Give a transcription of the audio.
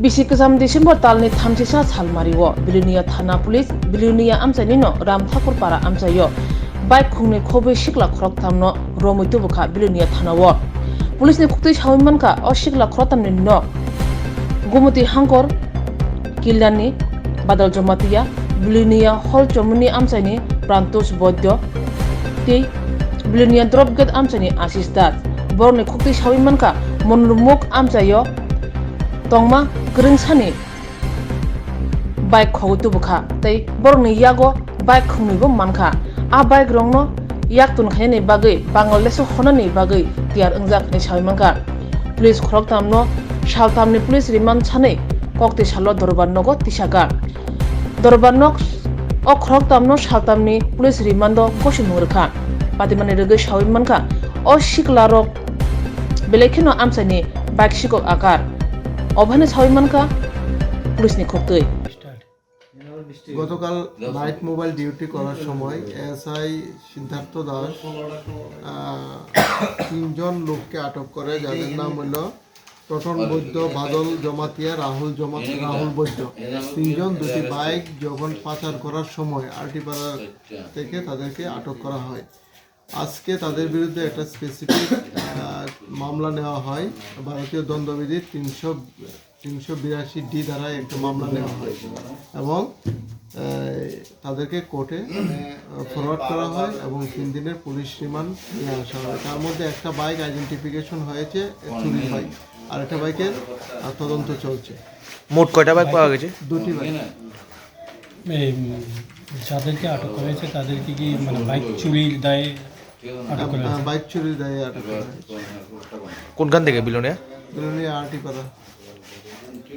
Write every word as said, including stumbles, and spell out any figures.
Bisi kwcham December talni thamsisa salmario Bilonia thana police Bilonia amchaini no Ramthakur para amchaio bike khungni khobwi sikla khoroktham no romwi tubukha Bilonia thanao. Police ni khuktwi sawi mankha o sikla khoroktham ni no Gumuti Hangkor, Kilani, Badal Jamatia, Bilonia Hol Chomuni amchaini Prantosh Boidyo tei Bilonia Drop Gate amchaini Ashish Das. Borokni khuktwi sawi mankha Monrumuk amchaio tongma kwrwngsani bike khogwi tubukha tei borokni yago bike khungnibo mankha. A bike rokno yak tun khainani bagwi Bangladesh o honani bagwi tiyar wngjak hinwi sawi mankha. Police khoroktham no saltham ni police remand sanwi koktwi salo Dorbar nogo tisakha. Dorbar nok o khoroktham no saltham ni police remand o gosimung rwkha. Patimani rwgwi sawi mankha o sikla rok belai kheno amchaini bike sikok akar. Obhani sawi mankha police ni khuktwi. গতকাল night mobile duty করার সময় এসআই সিদ্ধার্থ দাস, আহ, তিনজন লোককে আটক করে, যাদের নাম হলো টোটন বৈদ্য, বাদল জমাতিয়া, রাহুল জমা রাহুল বৈদ্য। তিনজন দুটি বাইক যখন পাচার করার সময় আরটিপাড়া থেকে তাদেরকে আটক করা হয়। আজকে তাদের বিরুদ্ধে একটা স্পেসিফিক মামলা নেওয়া হয় ভারতীয় দণ্ডবিধির তিনশো তিনশো বিরাশি ডি ধারায় একটা মামলা নেওয়া হয় এবং আহ, তাদেরকে কোর্টে ফরওয়ার্ড করা হয় এবং তিন দিনের পুলিশ রিমান্ড নিয়ে আসা হয়। তার মধ্যে একটা বাইক আইডেন্টিফিকেশন হয়েছে চুরির বাইক, আর একটা বাইকের আহ, তদন্ত চলছে। মোট কয়টা বাইক পাওয়া গেছে? দুটি বাইক। এই, উম, যাদেরকে আটক করা হয়েছে তাদেরকে কি মানে বাইক চুরির দায়ে আটক করা হয়েছে? আহ, বাইক চুরির দায়ে আটক করা হয়েছে। কোনখান থেকে? বিলোনিয়া? বিলোনিয়া আরটিপাড়া।